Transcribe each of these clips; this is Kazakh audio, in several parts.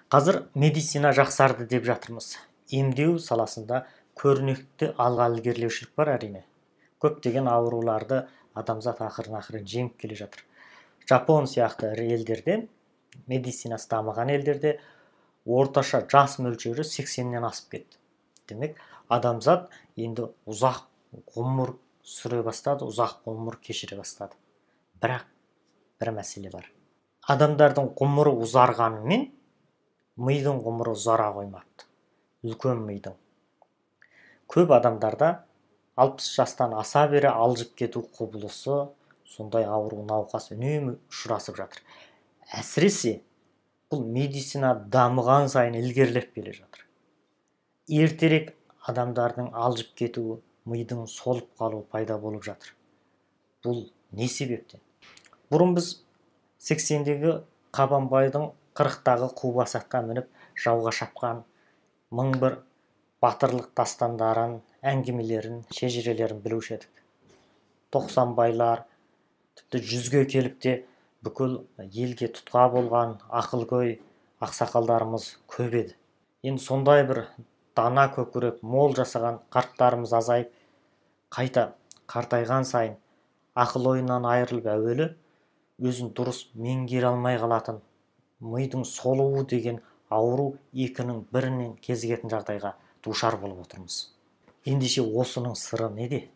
Қазір медицина жақсарды деп жатырмыз. Емдеу саласында көрнекті алға ілгерілеушілік бар әрине. Көптеген ауруларды адамзат ақырын-ақырын жеңіп келе жатыр. Жапон сияқты ірі елдерде, медицинасы дамыған елдерде орташа жас мөлшері 80-нен асып кетті. Демек, адамзат енді ұзақ ғұмыр сүре бастады, ұзақ ғұмыр кешіре бастады. Бірақ бір мәселе бар. Адамдардың ғұмыры ұзарғанымен мидың ғұмыры ұзара қоймапты. Үлкен мидың. Көп адамдарда 60 жастан аса бере алжып кету құбылысы, сондай ауру науқас үнемі ұшырасып жатыр. Әсіресе бұл медицина дамыған сайын ілгерілеп келе жатыр. Ертерек адамдардың алжып кетуі, мидың солып қалуы пайда болып жатыр. Бұл не себептен? Бұрын біз 80-дегі Қабанбайдың 40-тағы қу атқа мініп жауға шапқан мың бір батырлық дастандарын, әңгімелерін, шежірелерін білуші едік. 90байлар, тіпті 100-ге келіп те бүкіл елге тұтқа болған ақылгөй ақсақалдарымыз көп еді. Енді сондай бір дана көкірек мол жасаған қарттарымыз азайып, қайта қартайған сайын ақыл ойынан айырылып, әуелі өзін дұрыс меңгере алмай қалатын мидың солуы деген ауру екінің бірінен кезігетін жағдайға душар болып отырмыз. Ендеше осының сыры неде?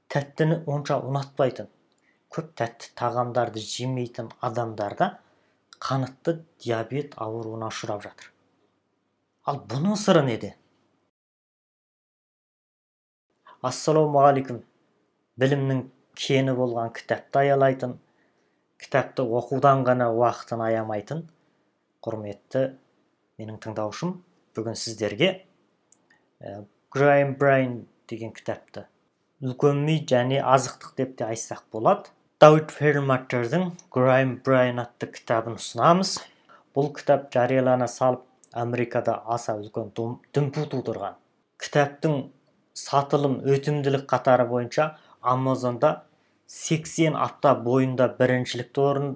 Тәттіні онша ұнатпайтын, көп тәтті тағамдарды жемейтін адамдарда қанытты диабет ауруына ұшырап жатыр. Ал бұның сыры неде? Ассалаумағалейкум. Білімнің кені болған кітапты аялайтын, кітапты оқудан ғана уақытын аямайтын құрметті менің тыңдаушым, бүгін сіздерге Grain Brain деген кітапты, үлкен ми және азықтық деп те айтсақ болады, Давид Перлматтердің Grain Brain атты кітабын ұсынамыз. Бұл кітап жариялана салып Америкада аса үлкен дүмпу тудырған. Кітаптың сатылым өтімділік қатары бойынша Амазонда 80 апта бойында біріншілікті орын,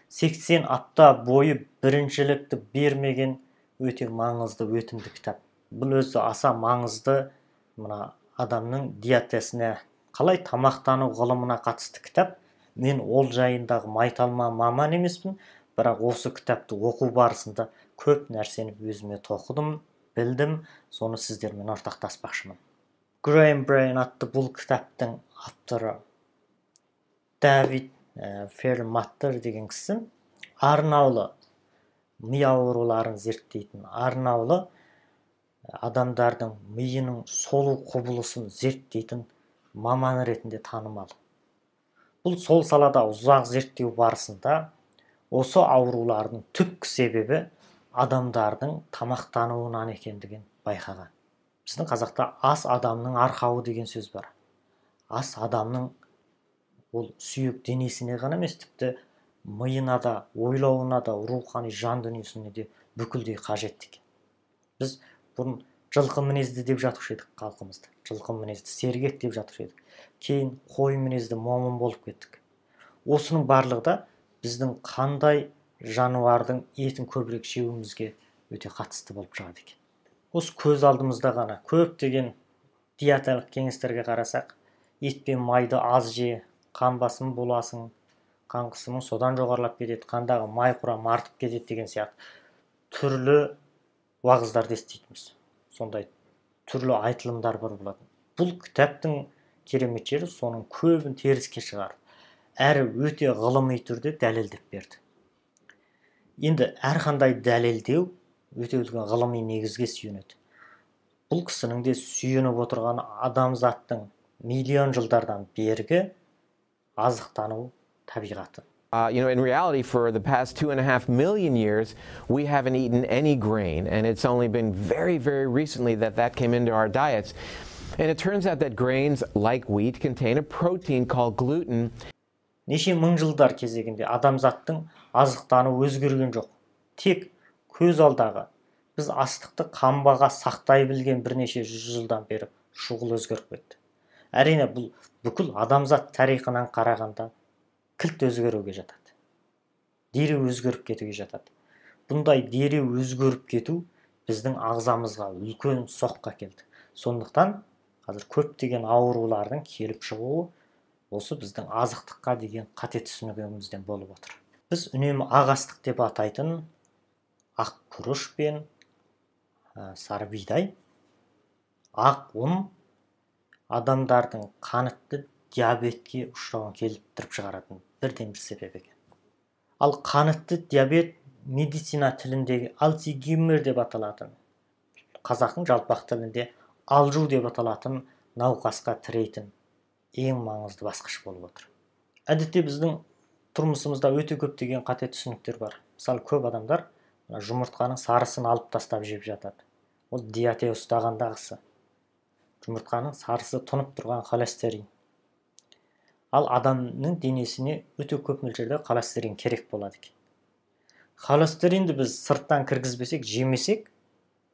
80 апта бойы біріншілікті бермеген өте маңызды өтімді кітап. Бұл өзі аса маңызды мына адамның диетасына, қалай тамақтану ғылымына қатысты кітап. Мен ол жайындағы майталма маман емеспін, бірақ осы кітапты оқу барысында көп нәрсені өзіме тоқыдым, білдім, соны сіздермен ортақтаспақшымын. Grain Brain атты бұл кітаптың авторы Давид Перлматтер деген кісі арнаулы ми ауруларын зерттейтін, арнаулы адамдардың миының солу құбылысын зерттейтін маман ретінде танымал. Бұл сол салада ұзақ зерттеу барысында осы аурулардың түпкі себебі адамдардың тамақтануынан екендігін байқаған. Біздің қазақта ас адамның арқауы деген сөз бар. Ас адамның ол сүйек денесіне ғана емес, тіпті миына да, ойлауына да, рухани жан дүниесіне де бүкілдей қажет екен. Біз бұрын жылқы мінезді деп жатушы едік халқымызды. Жылқы мінезді сергек деп жатушы едік. Кейін қой мінезді момын болып кеттік. Осының барлығы да біздің қандай жануардың етін көбірек жеуімізге өте қатысты болып шығады екен. Осы көз алдымызда ғана көптеген диеталық кеңестерге қарасақ, ет пен майды аз же, қан басымы боласың, қан қысымың содан жоғарылап кетеді, қандағы май құрамы артып кетеді деген сияқты түрлі уағыздарды еститінбіз. Сондай түрлі айтылымдар бар болатын. Бұл кітаптың керемет жері соның көбін теріске шығарды. Әрі өте ғылыми түрде дәлелдеп берді. Енді әрқандай дәлелдеу өте үлкен ғылыми негізге сүйенеді. Бұл кісінің де сүйеніп отырғаны адамзаттың миллион жылдардан бергі азықтану табиғаты. In reality, for the past 2.5 million years, we haven't eaten any grain, and it's only been very, very recently that that came into our diets. And it turns out that grains, like wheat, contain a protein called gluten. Неше мың жылдар кезегінде адамзаттың азықтануы өзгерген жоқ. Тек көз алдағы біз астықты қамбаға сақтай білген бірнеше жүз жылдан бері шұғыл өзгеріп кетті. Әрине, бұл бүкіл адамзат тарихынан қарағанда кілт өзгеруге жатады. Дереу өзгеріп кетуге жатады. Бұндай дереу өзгеріп кету біздің ағзамызға үлкен соққы әкелді. Сондықтан қазір көптеген аурулардың келіп шығуы осы біздің азықтыққа деген қате түсінігімізден болып отыр. Біз үнемі ақ астық деп атайтын ақ күріш пен сары бидай, ақ ұн адамдардың қанытты диабетке ұшырауын келтіріп шығаратын бірден-бір себеп екен. Ал қанытты диабет медицина тіліндегі Альцгеймер деп аталатын, қазақтың жалпақ тілінде алжу деп аталатын науқасқа тірейтін ең маңызды басқыш болып отыр. Әдетте біздің тұрмысымызда өте көптеген қате түсініктер бар. Мысалы, көп адамдар жұмыртқаның сарысын алып тастап жеп жатады. Ол диате ұстағандағысы. Жұмыртқаның сарысы тұнып тұрған холестерин. Ал адамның денесіне өте көп мөлшерде холестерин керек болады екен. Холестеринді біз сырттан кіргізбесек, жемесек,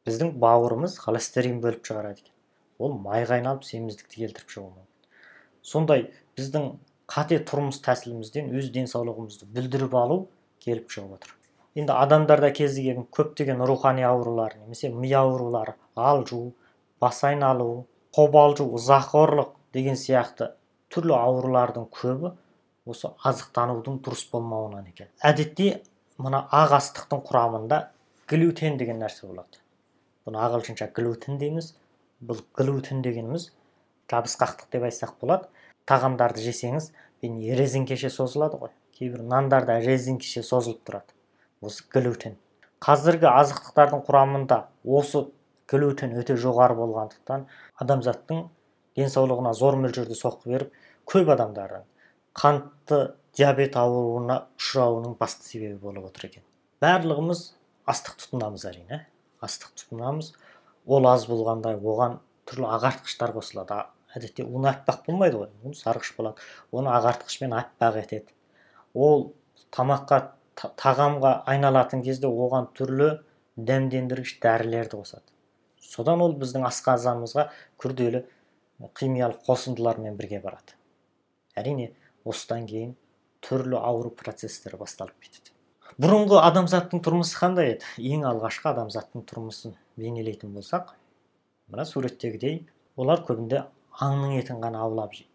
біздің бауырымыз холестерин бөліп шығарады екен. Ол майға айналып семіздікті келтіріп шығуы мүмкін. Сондай біздің қате тұрмыс тәсілімізден өз денсаулығымызды бүлдіріп алу келіп шығып отыр. Енді адамдарда кездесетін көптеген рухани аурулар немесе ми аурулары, алжу, бас айналу, қобалжу, ызақорлық деген сияқты түрлі аурулардың көбі осы азықтанудың дұрыс болмауынан екен. Әдетте мына ақ астықтың құрамында глютен деген нәрсе болады. Бұны ағылшынша глютен дейміз. Бұл глютен дегеніміз жабысқақтық деп айтсақ болады. Тағамдарды жесеңіз, резинкеше созылады ғой. Кейбір нандарда резинкеше созылып тұрады. Осы глютен. Қазіргі азықтықтардың құрамында осы глютен өте жоғары болғандықтан адамзаттың денсаулығына зор мөлшерде соққы беріп, көп адамдардың қантты диабет ауруына ұшырауының басты себебі болып отыр екен. Барлығымыз астық тұтынамыз әрине. Астық тұтынамыз. Ол аз болғандай оған түрлі ағартқыштар қосылады. Әдетте ұн аппақ болмайды ғой, ұн сарғыш болады. Оны ағартқышпен аппақ етеді. Ол тамаққа, тағамға айналатын кезде оған түрлі дәмдендіргіш дәрілерді қосады. Содан ол біздің асқазанымызға күрделі химиялық қосындылармен бірге барады. Әрине, осыдан кейін түрлі ауру процестері басталып кетеді. Бұрынғы адамзаттың тұрмысы қандай еді? Ең алғашқы адамзаттың тұрмысын бейнелейтін болсақ, мына суреттегідей, олар көбінде аңның етін ғана аулап жейді.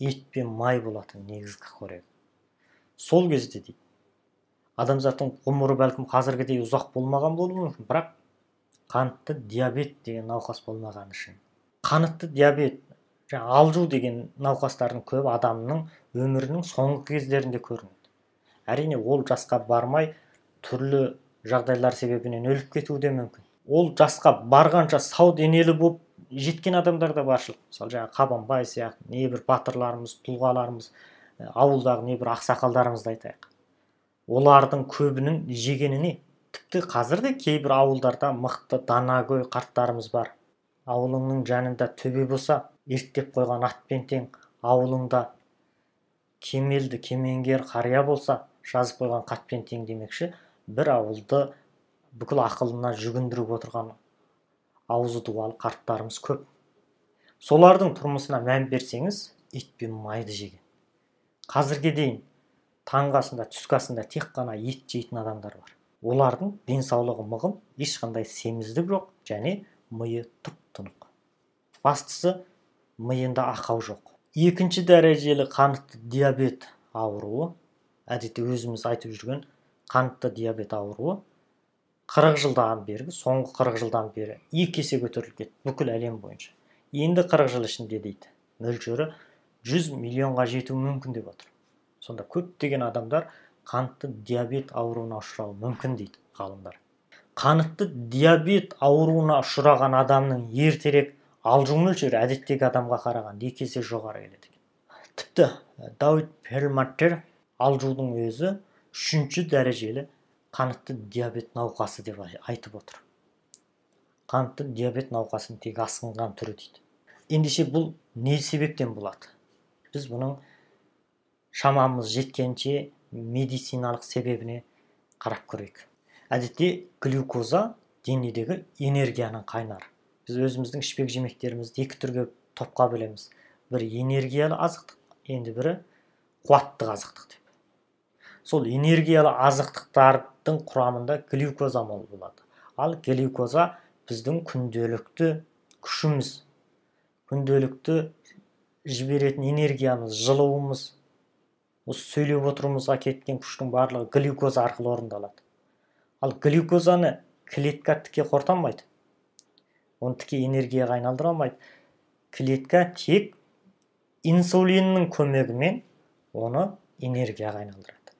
Ет пен май болатын негізгі қорегі. Сол кезде дейді, адамзаттың ғұмыры бәлкім қазіргідей ұзақ болмаған болуы мүмкін, бірақ қантты диабет деген науқас болмаған үшін. Қантты диабет, алжу деген науқастардың көбі адамның өмірінің соңғы кездерінде көрінеді. Әрине, ол жасқа бармай түрлі жағдайлар себебінен өліп кетуі де мүмкін. Ол жасқа барғанша сау денелі болып жеткен адамдар да баршылық. Мысалы, жаңа Қабанбай сияқты небір батырларымыз, тұлғаларымыз, ауылдағы небір ақсақалдарымызды айтайық. Олардың көбінің жегені не? Тіпті қазір де кейбір ауылдарда мықты данагөй қарттарымыз бар. Ауылыңның жанында төбе болса, ерттеп қойған атпен тең, ауылыңда кемелді кемеңгер қария болса, жазып қойған қатпен тең демекші, бір ауылды бүкіл ақылына жүгіндіріп отырған аузы дуалы қарттарымыз көп. Солардың тұрмысына мән берсеңіз, ет пен майды жеген. Қазірге дейін таңғы асында, түскі асында тек қана ет жейтін адамдар бар. Олардың денсаулығы мығым, ешқандай семіздік жоқ және миы тұп-тұнық. Бастысы, миында ақау жоқ. Екінші дәрежелі қантты диабет ауруы, әдетте өзіміз айтып жүрген қантты диабет ауруы 40 жылдан бері, соңғы 40 жылдан бері екі есе көтеріліп кетті бүкіл әлем бойынша. Енді 40 жыл ішінде дейді, мөлшері 100 миллионға жетуі мүмкін деп отыр. Сонда көптеген адамдар қантты диабет ауруына ұшырауы мүмкін дейді ғалымдар. Қантты диабет ауруына ұшыраған адамның ертерек алжу мөлшері әдеттегі адамға қарағанда екі есе жоғары келеді екен. Тіпті Давид Перлматтер алжудың өзі үшінші дәрежелі қантты диабет науқасы деп айтып отыр. Қантты диабет науқасының тек асқынған түрі дейді. Ендеше бұл не себептен болады? Біз бұның шамамыз жеткенше медициналық себебіне қарап көрейік. Әдетте глюкоза денедегі энергияның қайнары. Біз өзіміздің ішпек жемектерімізді екі түрге топқа бөлеміз. Бірі энергиялы азықтық, енді бірі қуаттық азықтық деп. Сол энергиялы азықтықтардың құрамында глюкоза мол болады. Ал глюкоза біздің күнделікті күшіміз, күнделікті жіберетін энергиямыз, жылуымыз, осы сөйлеп отыруымызға кеткен күштің барлығы глюкоза арқылы орындалады. Ал глюкозаны клетка тіке қорыта алмайды. Оны тіке энергияға айналдыра алмайды. Клетка тек инсулиннің көмегімен оны энергияға айналдырады.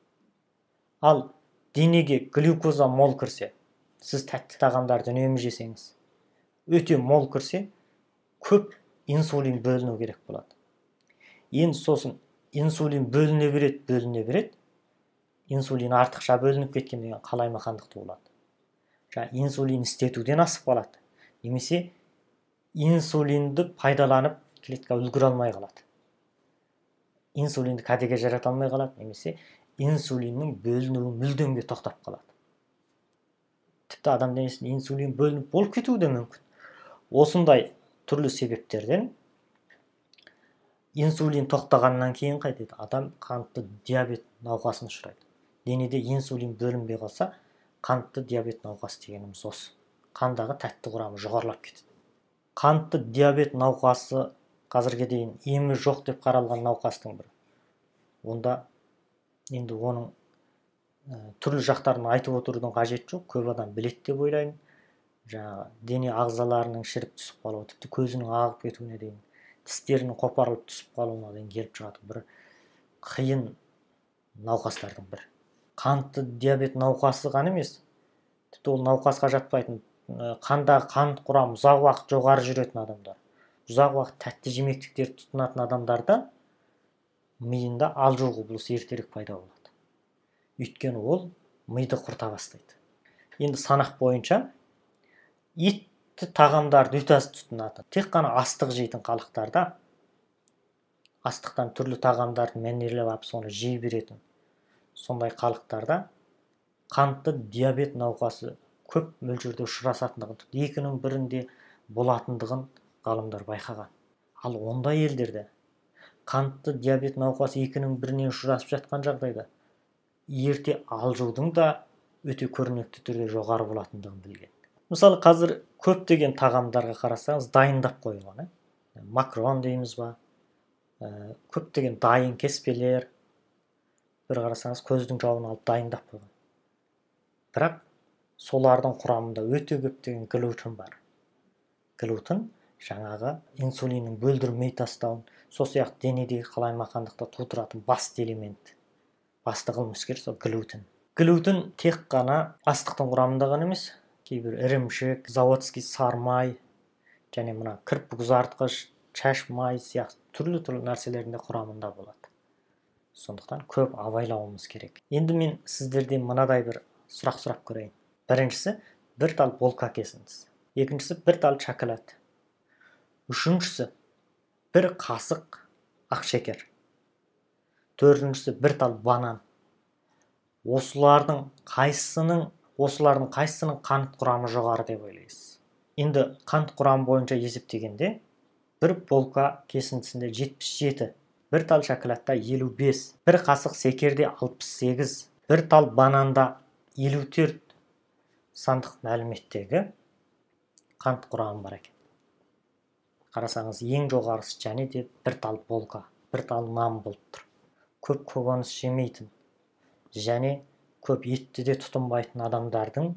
Ал денеге глюкоза мол кірсе, сіз тәтті тағамдарды үнемі жесеңіз, өте мол кірсе, көп инсулин бөліну керек болады. Енді сосын инсулин бөліне береді, бөліне береді. Инсулин артықша бөлініп кеткен деген қалаймақандық туылады. Жаңа инсулин істетуден асып қалады. Немесе инсулинді пайдаланып клетка үлгере алмай қалады. Инсулинді кәдеге жарата алмай қалады, немесе инсулиннің бөлінуі мүлдемге тоқтап қалады. Тіпті адам денесінде инсулин бөлініп болып кетуі де мүмкін. Осындай түрлі себептерден инсулин тоқтағаннан кейін қайтеді? Адам қантты диабет науқасына ұшырайды. Денеде инсулин бөлінбей қалса, қантты диабет науқасы дегеніміз осы. Қандағы тәтті құрамы жоғарылап кетеді. Қантты диабет науқасы қазірге дейін емі жоқ деп қаралған науқастың бірі. Онда енді оның түрлі жақтарын айтып отырудың қажеті жоқ, көп адам біледі деп ойлаймын. Жаңағы дене ағзаларының шіріп түсіп қалуы, тіпті көзінің ағып кетуіне дейін, тістерінің қопарылып түсіп қалуына дейін келіп шығатын бір қиын науқастардың бірі. Қантты диабет науқасы ғана емес, тіпті ол науқасқа жатпайтын, қандағы қант құрамы ұзақ уақыт жоғары жүретін адамдар, ұзақ уақыт тәтті жемектіктерді тұтынатын адамдарда миында алжу құбылысы ертерек пайда болады. Өйткені ол миды құрта бастайды. Енді санақ бойынша етті тағамдарды өте аз тұтынатын, тек қана астық жейтін халықтарда, астықтан түрлі тағамдарды мәнерлеп алып соны жей беретін сондай халықтарда қантты диабет науқасы көп мөлшерде ұшырасатындығын, тіпті екінің бірінде болатындығын ғалымдар байқаған. Ал ондай елдерде қантты диабет науқасы екінің бірінен ұшырасып жатқан жағдайда ерте алжудың да өте көрнекті түрде жоғары болатындығын білген. Мысалы, қазір көптеген тағамдарға қарасаңыз дайындап қойылған, макрон дейміз ба, көптеген дайын кеспелер, бір қарасаңыз көздің жауын алып дайындап қойған. Бірақ солардың құрамында өте көптеген глютен бар. Глютен жаңағы инсулиннің бөлдірмей тастауын, сол сияқты денедегі қалаймақандықты тудыратын басты элемент, басты қылмыскер сол глютен. Глютен тек қана астықтың құрамында ғана емес, кейбір ірімшік, заводский сармай және мына кірпік ұзартқыш, шаш май сияқты түрлі-түрлі нәрселердің де құрамында болады. Сондықтан көп абайлауымыз керек. Енді мен сіздерден мынадай бір сұрақ сұрап көрейін. Біріншісі, бір тал болка кесіңіз. Екіншісі, бір тал шоколад. Үшіншісі, бір қасық ақ шекер. Төртіншісі, бір тал банан. Осылардың қайсысының қант құрамы жоғары деп ойлайсыз? Енді қант құрамы бойынша есептегенде, бір болка кесіндісінде 77, бір тал шоколадта 55, бір қасық шекерде 68, бір тал бананда 54 сандық мәліметтегі қант құрамы бар екен. Қарасаңыз, ең жоғарысы және де бір тал болка, бір тал нан болып тұр. Көп көкөніс жемейтін және көп етті де тұтынбайтын адамдардың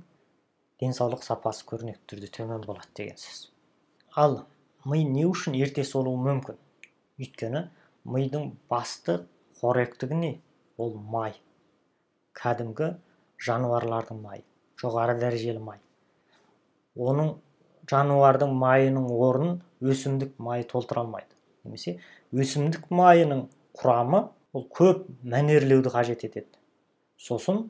денсаулық сапасы көрнекті түрде төмен болады деген сөз. Ал ми не үшін ерте солуы мүмкін? Өйткені мидың басты қоректігі не? Ол май. Кәдімгі жануарлардың майы, жоғары дәрежелі май. Оның жануардың майының орнын өсімдік майы толтыра алмайды. Немесе өсімдік майының құрамы ол көп мәнерлеуді қажет етеді. Сосын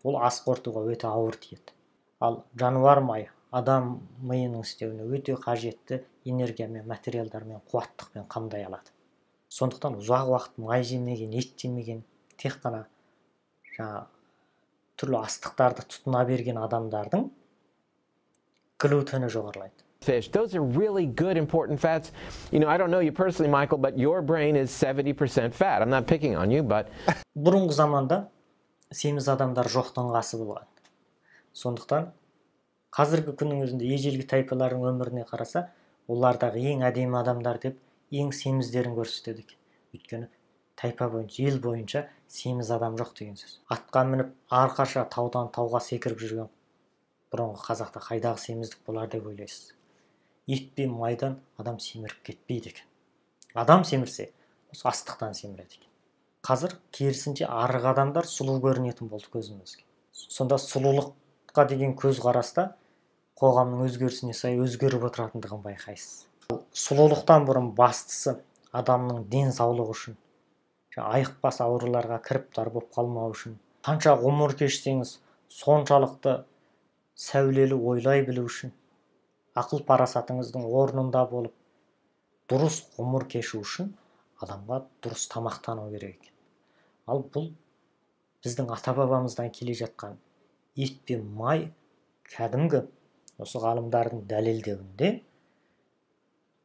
ол ас қорытуға өте ауыр тиеді. Ал жануар майы адам миының істеуіне өте қажетті энергиямен, материалдармен, қуаттықпен қамдай алады. Сондықтан ұзақ уақыт май жемеген, ет жемеген, тек қана жаңа түрлі астықтарды тұтына берген адамдардың глютені жоғарылайды. Fish. Those are really good, important fats. You know, I don't know you personally, Michael, but your brain is 70% fat. I'm not picking on you, but... Бұрынғы заманда семіз адамдар жоқтың қасы болған. Сондықтан қазіргі күннің өзінде ежелгі тайпалардың өміріне қараса, олардағы ең әдемі адамдар деп ең семіздерін көрсетеді екен. Өйткені тайпа бойынша, ел бойынша семіз адам жоқ деген сөз. Атқа мініп, арқаша таудан тауға секіріп жүрген бұрынғы қазақта қайдағы семіздік болар деп ойлайсыз? Ет пен майдан адам семіріп кетпейді екен. Адам семірсе, осы астықтан семіреді екен. Қазір керісінше арық адамдар сұлу көрінетін болды көзімізге. Сонда сұлулыққа деген көзқараста қоғамның өзгерісіне сай өзгеріп отыратындығын байқайсыз. Сұлулықтан бұрын бастысы адамның денсаулығы үшін, айықпас ауруларға кіріптар болып қалмау үшін, қанша ғұмыр кешсеңіз, соншалықты сәулелі ойлай білу үшін, ақыл парасатыңыздың орнында болып, дұрыс ғұмыр кешу үшін адамға дұрыс тамақтану керек екен. Ал бұл біздің ата-бабамыздан келе жатқан ет пен май кәдімгі осы ғалымдардың дәлелдеуінде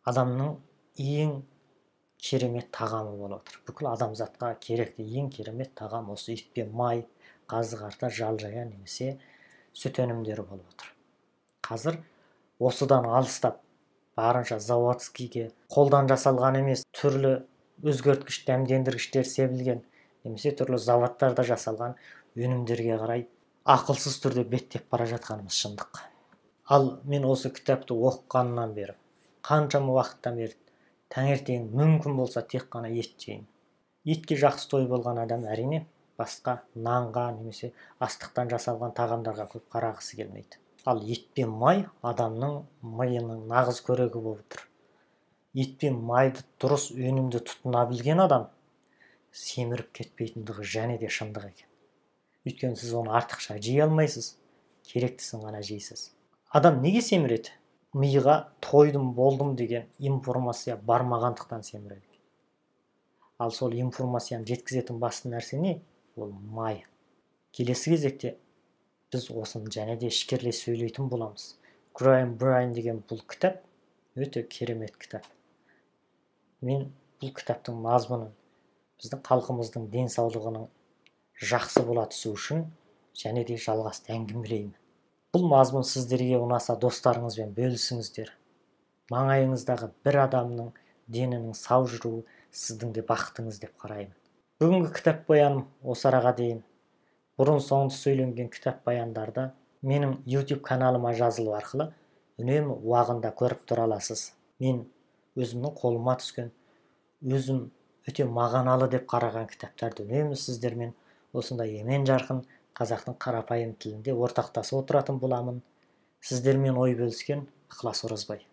адамның ең керемет тағамы болып отыр. Бүкіл адамзатқа керекті ең керемет тағам осы ет пен май, қазы қарта, жал жая немесе сүт өнімдері болып отыр. Қазір осыдан алыстап, барынша заводскийге, қолдан жасалған емес, түрлі өзгерткіш, дәмдендіргіштер себілген немесе түрлі заводтарда жасалған өнімдерге қарай ақылсыз түрде беттеп бара жатқанымыз шындық. Ал мен осы кітапты оқығаннан бері, қаншама уақыттан бері таңертең мүмкін болса тек қана ет жеймін. Етке жақсы той болған адам әрине басқа нанға немесе астықтан жасалған тағамдарға көп қарағысы келмейді. Ал ет пен май адамның миының нағыз көрегі болып тұр. Ет пен майды дұрыс өнімді тұтына білген адам семіріп кетпейтіндігі және де шындық екен. Өйткені сіз оны артықша жей алмайсыз, керектісін ғана жейсіз. Адам неге семіреді? Миға тойдым болдым деген информация бармағандықтан семіреді. Ал сол информацияны жеткізетін басты нәрсе не? Ол май. Келесі кезекте біз осыны және де ішкерлей сөйлейтін боламыз. Grain Brain деген бұл кітап өте керемет кітап. Мен бұл кітаптың мазмұнын біздің халқымыздың денсаулығының жақсы бола түсу үшін және де жалғасты әңгімелеймін. Бұл мазмұн сіздерге ұнаса достарыңызбен бөлісіңіздер. Маңайыңыздағы бір адамның денінің сау жүруі сіздің де бақытыңыз деп қараймын. Бүгінгі кітап баяным осы араға дейін. Бұрын соңды сөйленген кітап баяндарда менің YouTube каналыма жазылу арқылы үнемі уағында көріп тұра аласыз. Мен өзімнің қолыма түскен, өзім өте мағыналы деп қараған кітаптарды үнемі сіздермен осындай емен жарқын қазақтың қарапайым тілінде ортақтасып отыратын боламын. Сіздермен ой бөліскен Ықылас Оразбай.